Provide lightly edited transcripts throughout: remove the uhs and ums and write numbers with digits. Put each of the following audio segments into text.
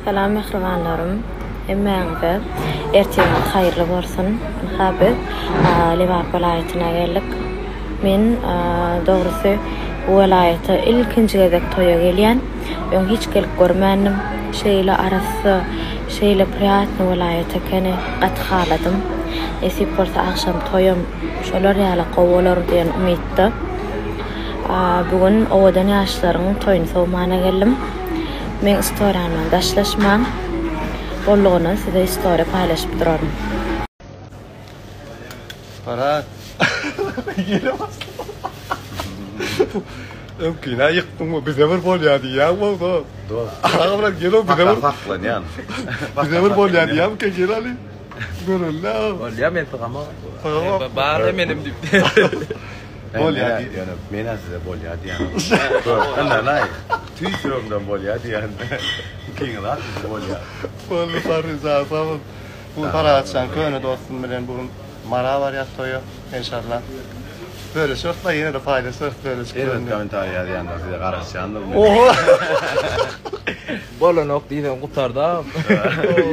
Salam mähribanlarym hemmäňize ertiriňiz haýyrly bolsun ynha biz Lebap welaýatyna geldik men dogrusy bu welaýata ilkinji gezek toýa gelýän öň hiç gelip görmändim şeýle arassa şeýle priýatny welaýat ekeni gaty haladym nesip bolsa agşam toýam şolar ýaly gowy bolar diýen umytda bu gün owadan ýaşlaryň toýuny sowmana geldim. Meň istoriýamdan daşlaşmaň. Boldugyndan size istoriýa paýlaşyp duraryn. Farhat. Ýene başlady. Öňkini ýykdyňmy bize bir bolýa diýýäň bolsa. Dost. Aga bilen gel o bize bir. Saklanýan. Bize bir bolýa diýýäňmi gel aly. Göreli. Bolýa men sygamok. Sygamok. Bar menem diýip. Bolýa diý. Ýöne men-ä size bolýa diýýän. Ynanaý, tüýs ýüregimden bolýa diýýän. Ikiňiz atyňyz bolýa. Boldy Farry jan sag bol. Bu Farhatjan köne dostum bilen bu gün Mara barýas toýa enşalla. Bölüşeris-la ýene-de paýlaşarys bölüşiklerini. Erbet kommentariý ýazýanlar size garaşýandyr. Oho. Bolanok diýseň gutarda.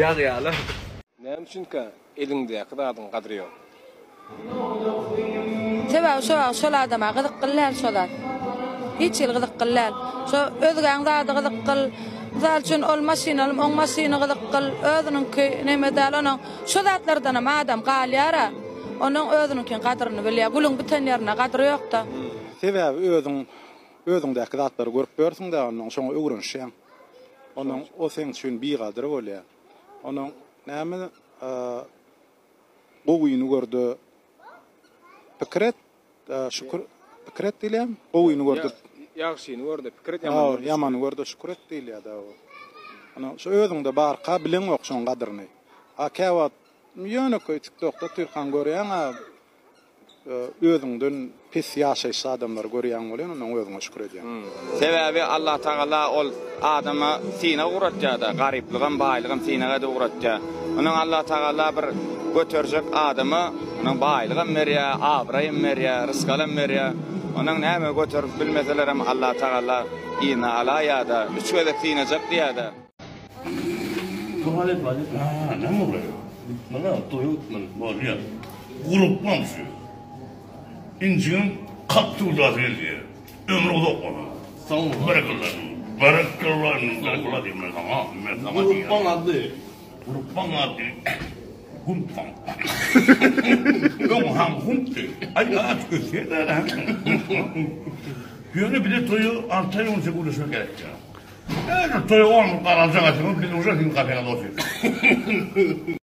Ýazýarlar. Näme üçinkä Eliňdäki zadyň gadry ýok. Sebäbi şo wagt şol adama gyzykgyl däl şo zat. Hiç hili gyzykgyl däl. Şo özgäň zady gyzykgyl. Mysal üçin ol maşyn alym oň maşyny gyzykgyl, özüniňki neme däl onuň şo zatlardanam adam galýara. Onuň özüniňkiň gadryny bilýär. Gülüň biten ýerinde gadyry ýokda. Sebäbi özüň özüňdäki zatlary görüp ýörsüňdä onnoň şoňa öwrenişýäň. Onnoň o seň üçin bigadyr bolýar. Onuň näme gowyny görde pikir et, şükür pikir et diýilýärmi? Gowyny görde. Ýagşyny görde pikir et, ýamany görde. Ýamany görde şükür et diýilýär-dä o. Ana şu özüňde barka bileňok şoň gadyryny. A käwagt ýönekeý TikTokda otyrkaň görýäň-ä Özüňden pes ýaşaýyşly adamlary görýäň welin ondan özüňe şükür edýäň. Sebäbi Allatagala ol adama synag ugratýada, garyplygam, baýlygam synag edip ugratýar. Onuň Allatagala bir göterjek adama onuň baýlygam berýär, abraýam berýär, rysgalam berýär. Onuň näme göterip bilmeselerem Allatagala yzyna alaýada, üç gezek synajak diýýärde. Näme bolýar? Gitmeli, toýa gitmeli. Bolýar. Gurupmam şu. Injigiň kalp söwdasy geldi. Ömri uzak bolsun. Sag bol. Berekella. Berekella. Berekella diýen men saňa. Men saňa diýýän. Gurupmaň ady. Gurupmaň ady. Humpmaň. Öň ham humpdy. Aý, aç ösýär-dä. Ýöne bize toýa alty aý onça gürleşmek gerekdi. Häzir toýa on garaljak atyňyz biz uje siziň kafeňizde otyrys.